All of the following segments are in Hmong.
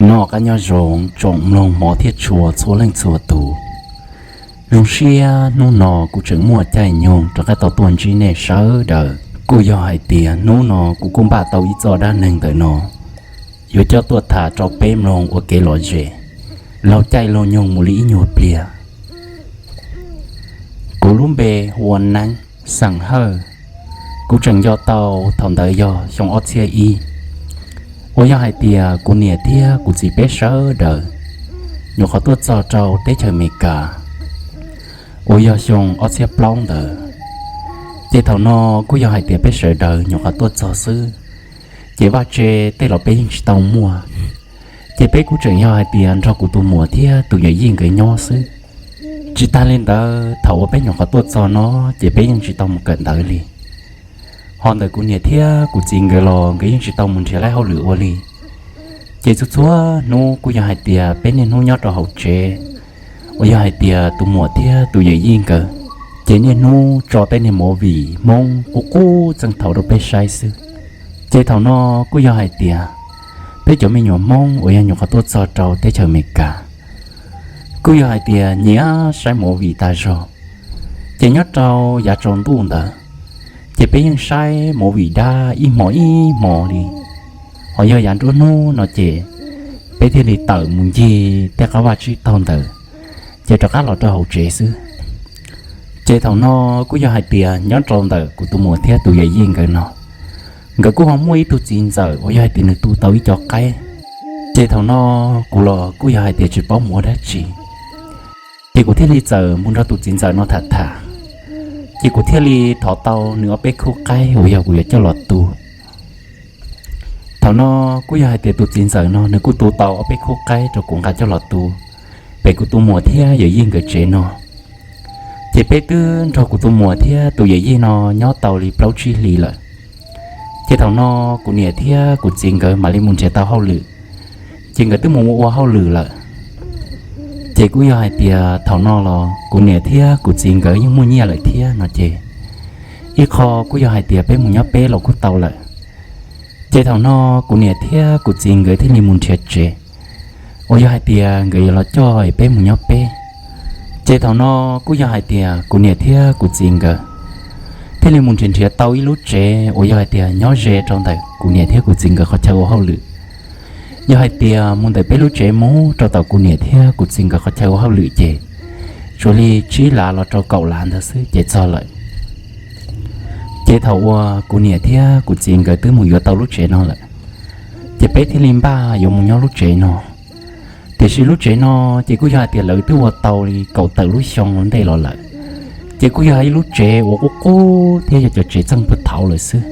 Noj qab nyob zoo tsoom mloog hmov thiab tshua txhua leej txhua tus. Zoo siab hnub no kuv tseem muaj caij nyoog rov qab tau tuaj ntsib nej sawv daws. Kuj yog hais tias hnub no kuv kuj npaj tau ib txoj dab neeg ntawm no, yuav coj tuaj tham rau peb mloog ua kev lom zem laug caij laug nyoog mus li ib nyuag pliag. Kuv lub npe hu ua Neeb, xeem Hawj. Kuv tseem nco tau thaum ntawd yog xyoo ob txhiab ib, uas yog hais tias kuv niam thiab kuv txiv peb sawv daws nyuam qhuav tuaj txog rau teb chaws Amelikas, uas yog xyoo ob txhiab plaub ntawd. Ces thaum no kuj yog hais tias peb sawv daws nyuam qhuav tuaj txog xwb, ces vaj tse tej los peb yeej tsis tau muaj. Ces peb kuj tseem yog hais tias nrog kuv tus muam thiab tus yawm yij nkawd nyob xwb. Tsis tas li ntawd, thaum uas peb nyuam qhuav tuaj txog no, ces peb yeej tsis tau mus kawm ntawv li. Ho ntawm kuv niam thiab kuv txiv nkawd los nkawd yeej tsis tau mus nrhiav laib hauj lwm ua li. Ces txhua txhua hnub kuj yog hais tias peb niaj hnub nyob rau hauv tsev, uas yog hais tias tus muam thiab tus yawm yij nkawd, ces niaj hnub tso tej niag movie Hmoob qub qub txeej thaum rau peb saib xwb. Ces thaum no kuj yog hais tias peb cov me nyuam Hmoob uas yog nyuam qhuav tuaj txog rau teb chaws Amelikas, kuj yog hais tias nyiam saib movie tas zog. Ces nyob rau yav tsaus ntuj ntawd, ces peb yeej saib movie dab ib hmo ib hmo li. Ho yog yav nruab hnub no ces peb thiaj li tawm mus ncig tej qab vaj tsib taug ntawd, ces rov qab los rau hauv tsev xwb. Ces thaum no kuj yog hais tias nyob rau ntawm kuv tus muam thiab tus yawm yij nkawd no, nkawd kuj ho muaj ib tug txiv ntxawm uas yog hais tias nws tu tau ib co qaib. Ces thaum no kuv los kuj yog hais tias tsis paub mus ua dab tsi, ces kuv thiaj li txawm mus nrog tus txiv ntxawm no tham tham. Ces kuv thiaj li thov tau nws ob peb khub qaib uas yog kuv yuav coj los tu. Thaum no kuj yog hais tias tus txiv ntxawm no nws kuj tu tau ob peb khub qaib rau kuv nqa coj los tu pem kuv tus muam thiab yawm yij nkawd tsev no. Ces peb twb nrog kuv tus muam thiab tus yawm yij no nyob tau li plaub tsib hlis lawm. Ces thaum no kuv niam thiab kuv txiv nkawd mam li mus nrhiav tau hauj lwm, ces nkawd twb mus ua ua hauj lwm lawm. Ces kuj yog hais tias thaum no los kuv niam thiab kuv txiv nkawd yeej muaj nyiaj lawm thiab no ces, ib qho kuj yog hais tias peb mus nyob peb los kuj tau lawm. Ces thaum no kuv niam thiab kuv txiv nkawd thiaj li mus nrhiav tsev uas yog hais tias nkawd yuav los coj peb mus nyob peb. Ces thaum no kuj yog hais tias kuv niam thiab kuv txiv nkawd thiaj li mus nrhiav nrhiav tau ib lub tsev uas yog hais tias nyob ze rau ntawm kuv niam thiab kuv txiv nkawd qhov chaw ua hauj lwm. Yog hais tias mus ntawm peb lub tsev mus rau tom kuv niam thiab kuv txiv nkawd qhov chaw ua hauj lwm ces tsuas li tsib lav los rau kaum lav ntawd xwb ces txog lawm. Ces thaum uas kuv niam thiab kuv txiv nkawd twb mus yuav tau lub tsev no lawm, ces peb thiaj li npaj yuav mus nyob lub tsev no. Tiam sis lub tsev no ces kuj yog hais tias lawv twb ua tau li kaum tawm lub xyoo ua ntej los lawm, ces kuj yog ib lub tsev uas qub qub thiab yog cov tsev txheej pag thaud lawm xwb.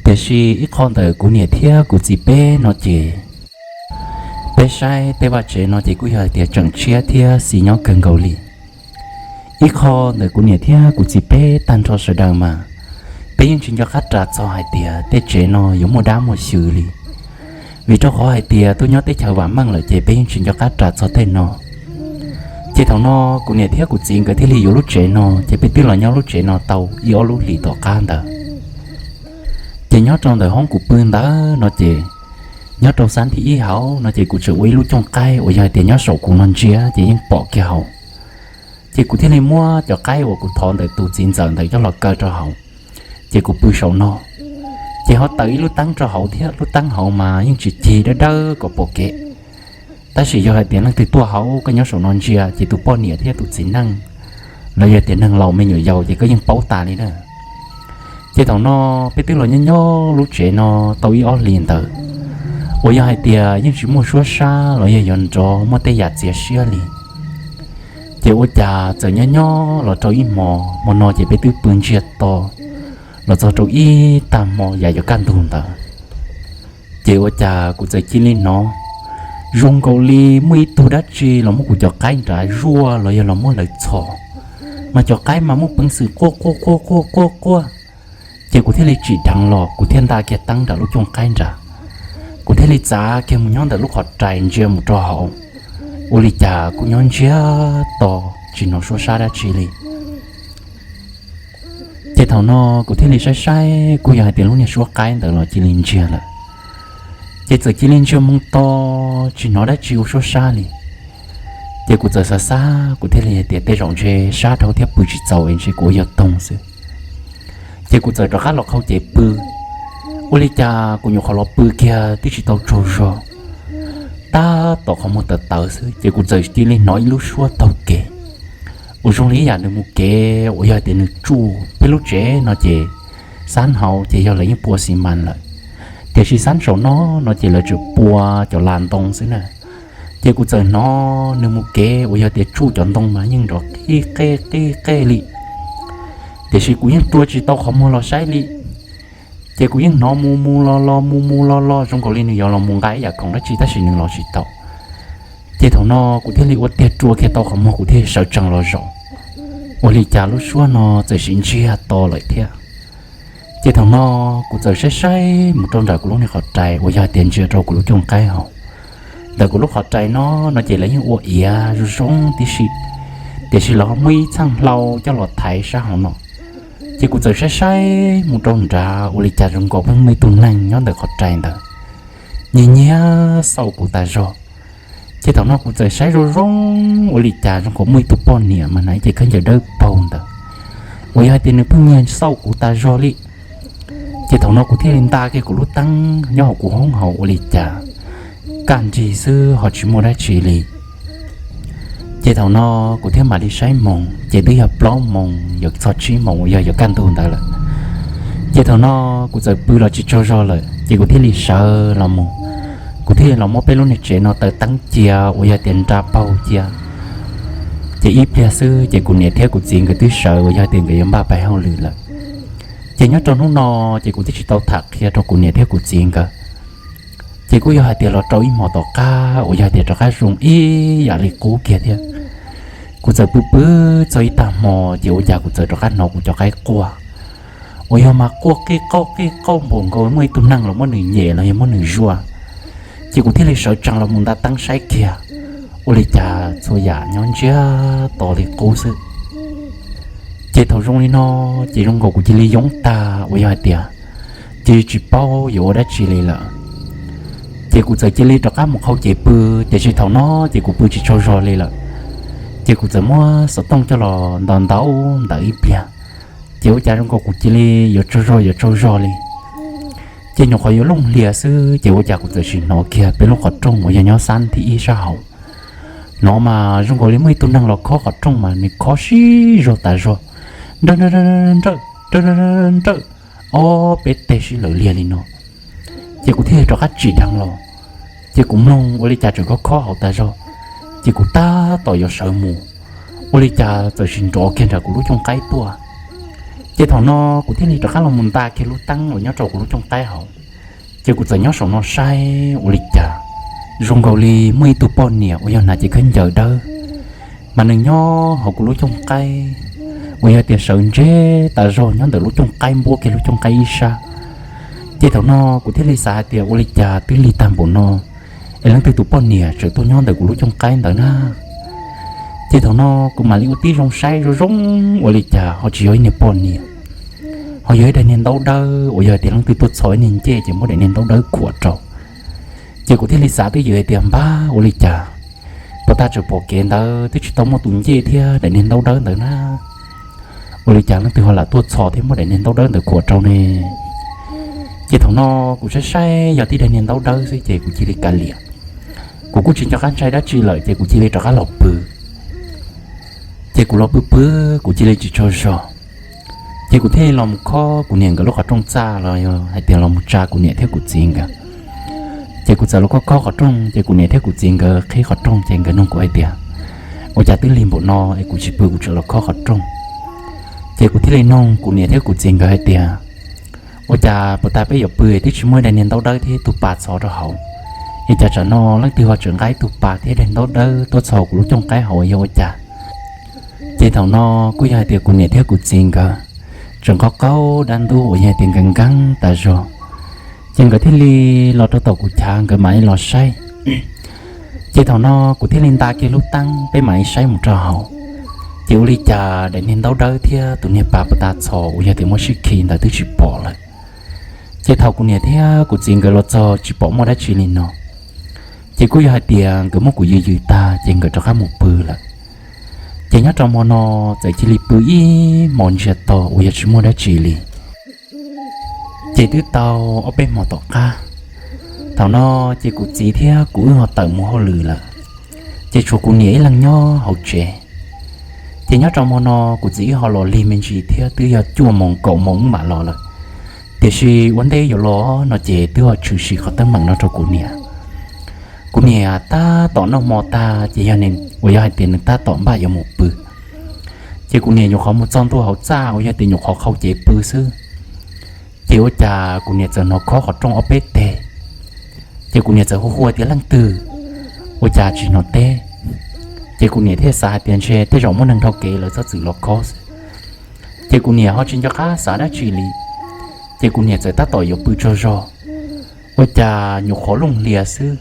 Tiam sis ib qho ntawm kuv niam thiab kuv txiv peb no ces, peb saib tej vaj tsev no ces kuj yog hais tias tseem tshiab thiab xis nyob kawg nkaus li. Ib qho ntawm kuv niam thiab kuv txiv peb tag nrho sawv daws mas, peb yeej tsis nco qab ras txog hais tias tej tsev no yuav muaj dab muaj xyw li. Vim rau qhov hais tias tuaj nyob teb chaws vam meej lawm ces peb yeej tsis nco qab ras txog tej no. Ces thaum no kuv niam thiab kuv txiv nkawd thiaj li yuav lub tsev no ces peb twb los nyob lub tsev no tau ib ob lub hlis tom qab ntawd. Ces nyob rau ntawm hoob kuv pw ntawd no ces, nyob rau xab thib ib hauv no ces kuv tseem ua ib lub cooj qaib uas yog hais tias nyob saum kuv no ntsia ces yeej pom kiag hauv. Ces kuv thiaj li muab cov qaib uas kuv thov ntawm tus txiv ntxawm ntawd coj los kaw rau hauv, ces kuv pw saum no. Ces ho taws ib lub teeb rau hauv thiab, lub teeb hauv mas yeej tsis cig, dawb dawb kom pom kev. Tab sis yog hais tias leej twg tuaj hauv koj nyob saum no ntsia ces tus poj niam thiab tus txiv neej los yog tias neeg laus me nyuam yaus ces koj yeej paub tas li na. Ces thaum no peb twb los nyob nyob lub tsev no tau ib ob hlis ntawd, uas yog hais tias yeej tsis muaj suab sab los yog yuav nrov muaj tej yam txias siab li. Ces ua cas txawm nyob nyob los rau ib hmo, hmo no ces peb twb pw ntsiag to los txog rau ib tag hmo yam yuav kaj ntug ntawd, ces ua cas kuv txawm cia li hnov zoo nkaus li muaj ib tug dab tsi los muab kuv cov qaib nrad zuaj los yog los muab lawv txhos, mas cov qaib mas muaj peev xwm quaj quaj quaj quaj quaj quaj. Ces kuv thiaj li tsim dheev los kuv thiaj nta kiag teeb nram lub cooj qaib nrad, kuv thiaj li txav kiag mus nyob ntawm lub qhov rais ntsia mus rau hauv. Ua li cas kuj nyob ntsiag to, tsis hnov suab sab dab tsi li. Ces thaum no kuv thiaj li saib saib kuj yog hais tias lub niag suab qaib ntawd los cia li ntsiag lawm. Ces txawm cia li ntsiag moo to, tsis hnov dab tsi ua suab sab li. Ces kuv txawm xav xav, kuv thiaj li hais tias tej zaum ntshe sab dhau thiab pw tsis txaus es ntshe kuv ua yog toog xwb. Ces kuv txawm rov qab los qhau cev pw. Ua li cas kuv nyuam qhuav los pw kiag twb tsis tau tsaug zog, tab tom qhov muag tawv tawv xwb ces kuv txawm cia li hnov ib lub suab taug kev uas zoo li ib yam nws mus kev uas yog tias nws tsuj peb lub tsev no ces, xab hauv ces yog lawv yeej pua xi mas lawm, tiam sis xab saum no no ces lawv tsuas pua cov las ntoo xwb na. Ces kuv txawm hnov nws mus kev uas yog tias tsuj cov ntoo mas yeej nrov qij qej qij qej li, tiam sis kuv yeej rua tsis tau qhov muag los saib li. Ces kuv yeej hnov mus mus los los mus mus los los zoo nkaus li nws yuav los mus nqa ib yam khoom dab tsi tab sis nws los tsis tau. Ces thaum no kuv thiaj li ua tiag rua kiag tau qhov muag kuv thiaj sawv tsees los zaum. Ua li cas lub suab no txawm sim ntsiag to lawm thiab. Ces thaum no kuv txawm saib saib mus rau nram kuv lub niag qhov rais uas yog tias ntsia rau kuv lub cooj qaib hauv. Ntawm kuv lub qhov rais no, no ces lawv yeej ua iav zoo zoo tib si, tiam sis lawv ho muaj ib txheej hlau coj los thaiv sab hauv no. Ces kuv txawm saib saib mus rau nrad ua li cas zoo nkaus pheej muaj ib tug neeg nyob ntawm qhov rais ntawd, nyiag nyiag xauj kuv tas zog. Ces thaum no kuv txawm saib zoo zoo, ua li cas zoo nkaus muaj ib tug poj niam mas hnav ib ce khaub ncaws dawb paug ntawd, uas yog hais tias nws pheej nyiag xauj kuv tas zog li. Ces thaum no kuv thiaj li nta kiag kuv lub teeb nyob hauv kuv hoob hauv ua li cas kaj nrig xwb ho tsis muaj dab tsi li. Ces thaum no kuv thiaj mam li saib moos ces twb yog plaub moos yuav txog tsib moos uas yog yuav kaj ntug ntawd lawm. Ces thaum no kuv txawm pw los tsis tsaug zog lawm ces kuv thiaj li sawv los mus, kuv thiaj li los muab peb lub niag tsev no taws teeb cia uas yog tias nra paug cia. Ces ib pliag xwb ces kuv niam thiab kuv txiv nkawd twb sawv uas yog tias nkawd yuav npaj pais hauj lwm lawm. Ces nyob rau hnub no ces kuv twb tsis tau tham qhia rau kuv niam thiab kuv txiv nkawd. Ces kuj yog hais tias los rau ib hmos tom qab uas yog tias rov qab zoo ib yam li qub kiag thiab. Kuv txawm pw pw txog ib tag hmo ces ua cas kuv txawm rov qab hnov kuv cov qaib quaj, uas yog mas quaj qij qauj qij qauj npaum nkaus muaj ib tug neeg los muab nws nyem los yog muab nws zuaj. Ces kuv thiaj li sawv tsees los mus nta teeb saib kiag, ua li cas txhua yam nyob ntsiag to li qub xwb. Ces thaum zoo li no ces zoo nkaus kuv cia li yoob tag uas yog hais tias cia li tsis paub yuav ua dab tsi li lawm. Ces kuv txawm cia li rov qab mus qhau cev pw, tiam sis thaum no ces kuv pw tsis tsaug zog li lawm. Ces kuv txawm muab xov tooj coj los ntaus ntaus ntawm ib pliag, ces ua cas zoo nkaus kuv cia li yuav tsaug zog yuav tsaug zog li. Ces nyuam qhuav yuav looj hlias xwb ces ua cas kuv txawm sim hnov kiag peb lub qhov rooj uas yog nyob xab thib ib sab hauv no mas zoo nkaus li muaj ib tug neeg los khob qhov rooj mas nws khob sib zog tas zog, nrawj nrawj nrawj nrawj ob peb teg sib law liag li no. Ces kuv thiaj li rov qab tsim dheev los, ces kuv mloog ua li cas tseem khob khob hauv tas zog. Ces kuv tab tom yuav sawv mus, ua li cas txawm sim nrov kiag nram kuv lub cooj qaib tuaj. Ces thaum no kuv thiaj li rov qab los mus nta kiag lub teeb uas nyob rau kuv lub cooj qaib hauv. Ces kuv txawm nyob saum no saib ua li cas zoo nkaus li muaj ib tug poj niam uas yog hnav cev khaub ncaws dawb, mas nws nyob hauv kuv lub cooj qaib uas yog tias sawv ntseb tas zog nyob ntawm lub cooj qaib npuab kiag lub cooj qaib ib sab. Ces thaum no kuv thiaj li xav hais tias ua li cas twb lig tag npaum no es leej twg tus poj niam tseem tuaj nyob ntawm kuv lub cooj qaib ntawd na. Ces thaum no kuv mam li ua tib zoo saib zoo zoo, ua li cas ho tsis yog ib niag poj niam, ho yog ib daim niag ntaub dawb uas yog tias leej twg tuaj txhos ib niag ncej ces muab daim niag ntaub dawb khuam rau. Ces kuv thiaj li xav twj ywm hais tias npab ua li cas, puag ta tseem pom kev ntawd twb tsis tau muaj tus ncej thiab daim niag ntaub dawb ntawd na, ua li cas leej twg ho lam tuaj txhos thiab muab daim niag ntaub dawb ntawd khuam rau ne? Ces thaum no kuv saib saib yog tib daim niag ntaub dawb xwb ces kuv cia li kav liam. Kuv kuj tsis nco qab ntshai dab tsi lawm ces kuv cia li rov qab los pw. Ces kuv los pw pw, kuv cia li tsis tsaug zog. Ces kuv thiaj li los mus khob kuv niam nkawd lub qhov rooj txaj los yog hais tias los mus tsa kuv niam thiab kuv txiv nkawd. Ces kuv txawm los khob khob qhov rooj ces kuv niam thiab kuv txiv nkawd qhib qhov rooj ces nkawd nug kuv hais tias, ua cas twb lig npaum no es kuv tsis pw kuv tseem los khob qhov rooj? Ces kuv thiaj li nug kuv niam thiab kuv txiv nkawd hais tias, ua cas puag ta peb yuav pw twb tsis muaj daim niag ntaub dawb thiab tus pas txhos rau hauv, es cas tsam no leej twg ho tseem nqa ib tug pas thiab daim ntaub dawb tuaj txhos kuv lub cooj qaib hauv yog ua cas? Ces thaum no kuj yog hais tias kuv niam thiab kuv txiv nkawd tseem nqov qaub dab ntub uas yog tias nkees nkees tas zog, ces nkawd thiaj li los rau tom kuv chav nkawd mam li los saib. Ces thaum no kuv thiaj li nta kiag lub teeb peb mam li saib mus rau hauv. Ces ua li cas daim niag ntaub dawb thiab tus niag pas puag ta txhos uas yog tias muab sib khi ntawd twb tsis pom lawm. Ces thaum kuv niam thiab kuv txiv nkawd los txog tsis pom muaj dab tsi li no, ces kuj yog hais tias nkawd muab kuv yws yws tag ces nkawd rov qab mus pw lawm. Ces nyob rau hmo no txawm cia li pw ib hmos ntsiag to uas yog tsis muaj dab tsi li. Ces twb tau ob peb hmo tom qab, thaum no ces kuv txiv thiab kuv wb ho tawm mus hauj lwm lawm, ces tshuav kuv niam ib leeg nyob hauv tsev. Ces nyob rau hmo no kuv txiv wb ho los lig me ntsis thiab twb yog cuaj moos kaum moos wb mam los lawm, tiam sis ua ntej yuav los no ces twb ho tshwm sim qhov teeb meem no rau kuv niam. Kuv niam tab tom noj hmo tag ces yog uas yog hais tias nws tab tom npaj yuav mus pw, ces kuv niam nyuam qhuav mus txog ntua hauv txaj uas yog tias nyuam qhuav qhau cev pw xwb, ces ua cas kuv niam txawm hnov khob qhov rooj ob peb teg. Ces kuv niam txawm hu hu tias leej twg, ua cas tsis hnov teb. Ces kuv niam thiaj xav hais tias ntshe tej zaum muaj neeg dhau kev lawv txhob txwm los khob xwb. Ces kuv niam ho tsis nco qab xav dab tsi li, ces kuv niam txawm tab tom yuav pw tsaug zog, ua cas nyuam qhuav looj hlias xwb,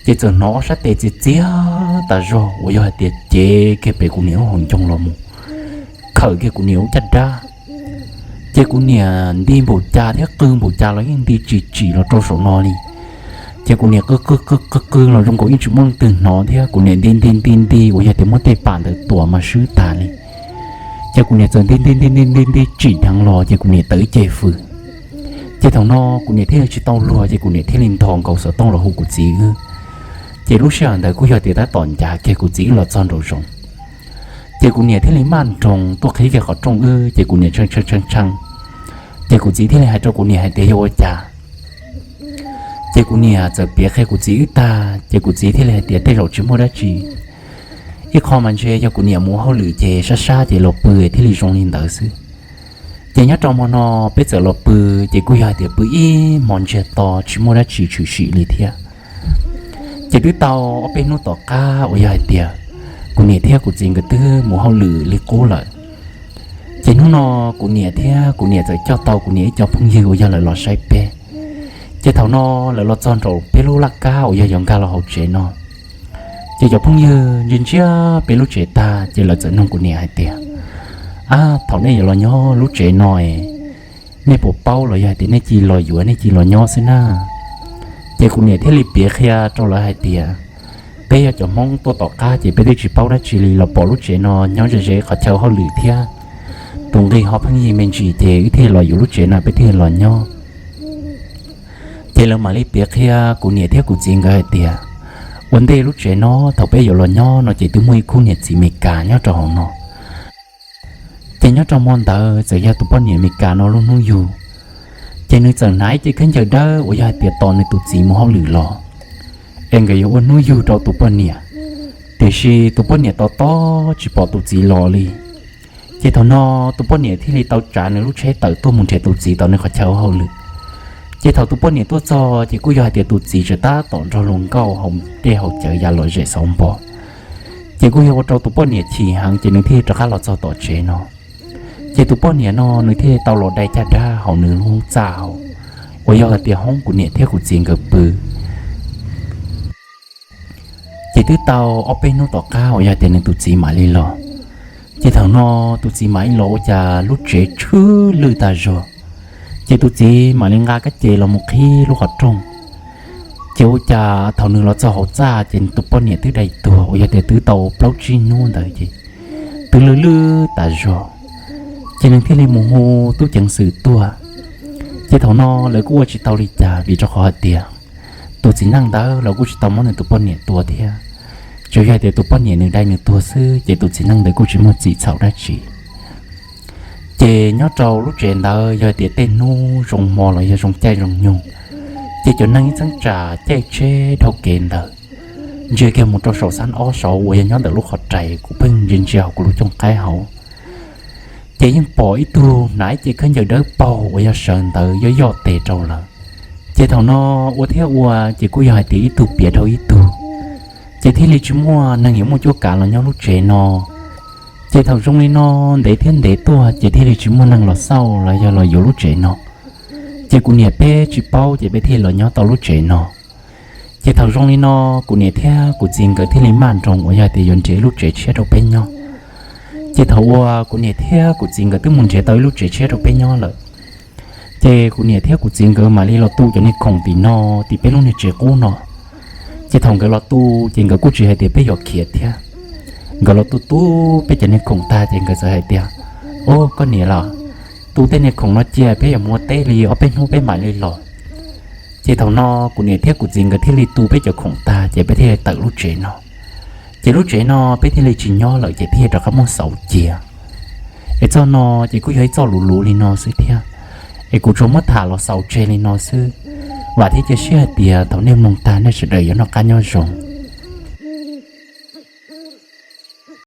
ces txawm hnov ob sab tes txias txias tas zog uas yog hais tias cev kiag pem kuv niam lub hauv ncoo los mus, khawm kiag kuv niam lub caj dab. Ces kuv niam nti npaum cas thiab qw npaum cas los yeej nti tsis tsim los rau saum no li. Ces kuv niam qw qw qw qw qw los zoo nkaus yeej tsis muaj leej twg hnov thiab kuv niam nti nti nti nti uas yog tias muab tej pam ntawd tuam mas swb tas li. Ces kuv niam txawm nti nti nti nti nti nti tsim dheev los ces kuv niam tawm ib ce fws. Ces thaum no kuv niam thiaj li tsis tau luag ces kuv niam thiaj li ntho nkaus xov tooj los hu kuv txiv wb. Ces lub sij hawm ntawd kuj yog tias tab tom ncav kiag kuv txiv wb los txog nraum zoov. Ces kuv niam thiaj li maj nroos tuaj qhib kiag qhov rooj wb ces kuv niam tshee tshee tshee tshee. Ces kuv txiv thiaj li hais rau kuv niam hais tias yog ua cas. Ces kuv niam txawm piav qhia kuv txiv wb tag ces kuv txiv thiaj li hais tias tej zaum tsis muaj dab tsi, ib qho mas ntshe yog kuv niam mus hauj lwm ces sab sab ces los pw thiaj li zoo li ntawd xwb. Ces nyob rau hmo no peb txawm los pw, ces kuj yog hais tias pw ib hmo ntsiag to tsis muaj dab tsi tshwm sim li thiab. Ces twb tau ob peb hnub tom qab uas yog hais tias kuv niam thiab kuv txiv nkawd twb mus hauj lwm li qub lawm. Ces hnub no kuv niam thiab kuv niam txawm coj tau kuv niam ib co phooj ywg uas yog lawv los saib peb. Ces thaum no lawv los txog nraum peb lub laj kab uas yog yuav nkag los hauv tsev no, ces cov phooj ywg ntsia ntsia peb lub tsev tag ces lawv txawm nug kuv niam hais tias, ab, thaum nej yuav los nyob lub tsev no es nej puas paub los yog hais tias nej cia li los yuav nej cia li los nyob xwb na? Ces kuv niam thiaj li piav qhia rau lawv hais tias peb yog cov Hmoob tuaj tom qab ces peb twb tsis paub dab tsi li, los pom lub tsev no nyob ze ze qhov chaw hauj lwm thiab tus nqi ho pheej yig me ntsis ces wb thiaj los yuav lub tsev no peb thiaj los nyob. Ces lawv mam li piav qhia kuv niam thiab kuv txiv nkawd hais tias ua ntej lub tsev no thaum peb yuav los nyob no ces twb muaj ib khub niam txiv Meskas nyob rau hauv no. Ces nyob rau hmo ntawd txawm yog tus poj niam Meskas no lub hnub yug, ces nws txawm hnav ib ce khaub ncaws dawb uas yog hais tias tos nws tus txiv mus hauj lwm los, es nkawd yuav ua hnub yug rau tus poj niam. Tiam sis tus poj niam tos tos tsis pom tus txiv los li. Ces thaum no tus poj niam thiaj li tau tsav nws lub tsheb tawm tuaj mus nrhiav tus txiv tom nws qhov chaw ua hauj lwm. Ces thaum tus poj niam tuaj txog ces kuj yog hais tias tus txiv tseem tab tom nrog luag nkauj hauv dej hauv cawv ya lom zem xauv npo. Ces kuj yog ua rau tus poj niam chim heev ces nws thiaj rov qab los txog tom tsev no. Ces tus poj niam no nws thiaj tau los dai caj dab hauv nws lub txaj hauv, uas yog hais tias hoob kuv niam thiab kuv txiv nkawd pw. Ces twb tau ob peb hnub tom qab uas yog tias nws tus txiv mam li los. Ces thaum no tus txiv mam li los ua cas lub tsev tshwj lwj tas zog. Ces tus txiv mam li nqa kab ces los mus qhib lub qhov rooj. Ces ua cas thaum nws los txog hauv txaj ces tus poj niam twb dai tuag uas yog tias twb tau plaub tsib hnub ntawd ces twb lwj lwj tas zog. Ces nws thiaj li mus hu tub ceev xwm tuaj. Ces thaum no lawv kuj ua tsis tau li cas vim rau qhov hais tias tus txiv neej ntawd los kuj tsis tau muab nws tus poj niam tua thiab. Tsuas yog hais tias tus poj niam nws dai nws tuag xwb ces tus txiv neej ntawd kuj tsis muaj txim txhaum dab tsi. Ces nyob rau lub tsev ntawd yog hais tias tej hnub zoo hmo los yog zoo caij zoo nyoog, ces cov neeg ib txheeb tsam caij tsheb dhau kev ntawd ntsia kiag mus rau saum xab ob saud uas yog nyob ntawm lub qhov rais kuv pheej ntsia ntsia hauv kuv lub cooj qaib hauv, ces yeej pom ib tug hnav ib ce khaub ncaws dawb paug uas yog sawv ntawd yoj yoj tes rau lawm. Ces thaum no ua thiab ua ces kuj yog hais tias ib tug piav dhau ib tug, ces thiaj li tsis muaj neeg yuav muaj cuab kav los nyob lub tsev no. Ces thaum zoo li no ntev thiab ntev tuaj ces thiaj li tsis muaj neeg los xauj los yog los yuav lub tsev no. Ces kuv niam peb tsis paub ces peb thiaj los nyob tau lub tsev no. Ces thaum zoo li no kuv niam thiab kuv txiv nkawd thiaj li maj nroos uas yog tias yuav nrhiav ib lub tsev tshiab rau peb nyob. Ces thaum uas kuv niam thiab kuv txiv nkawd twb mus nrhiav tau ib lub tsev tshiab rau peb nyob lawm, Ces kuv niam thiab kuv txiv nkawd mam li los tu cov niag khoom tim no, tim peb lub niag tsev qub no. Ces thaum nkawd los tu, ces nkawd kuj tsis hais tias peb yuav khiav thiab. Nkawd los tu tu peb cov niag khoom tag ces nkawd txawm hais tias, Au, koj niam los, tu tej niag khoom no cia peb yuav mus ua teb li ob peb hnub peb mam li los. Ces thaum no kuv niam thiab kuv txiv nkawd thiaj li tu peb cov khoom tag ces peb thiaj li tawm lub tsev no. Ces lub tsev no peb thiaj li tsis nyob lawm ces thiaj rov qab muab xauv cia. Es txoj no ces kuj yog ib txoj luv luv li no xwb thiab. Es kuv tsuas muab tham los xaus tseg li no xwb. Vam thiab cia siab hais tias thaum nej mloog tag nej sawv daws yuav noj qab nyob zoo.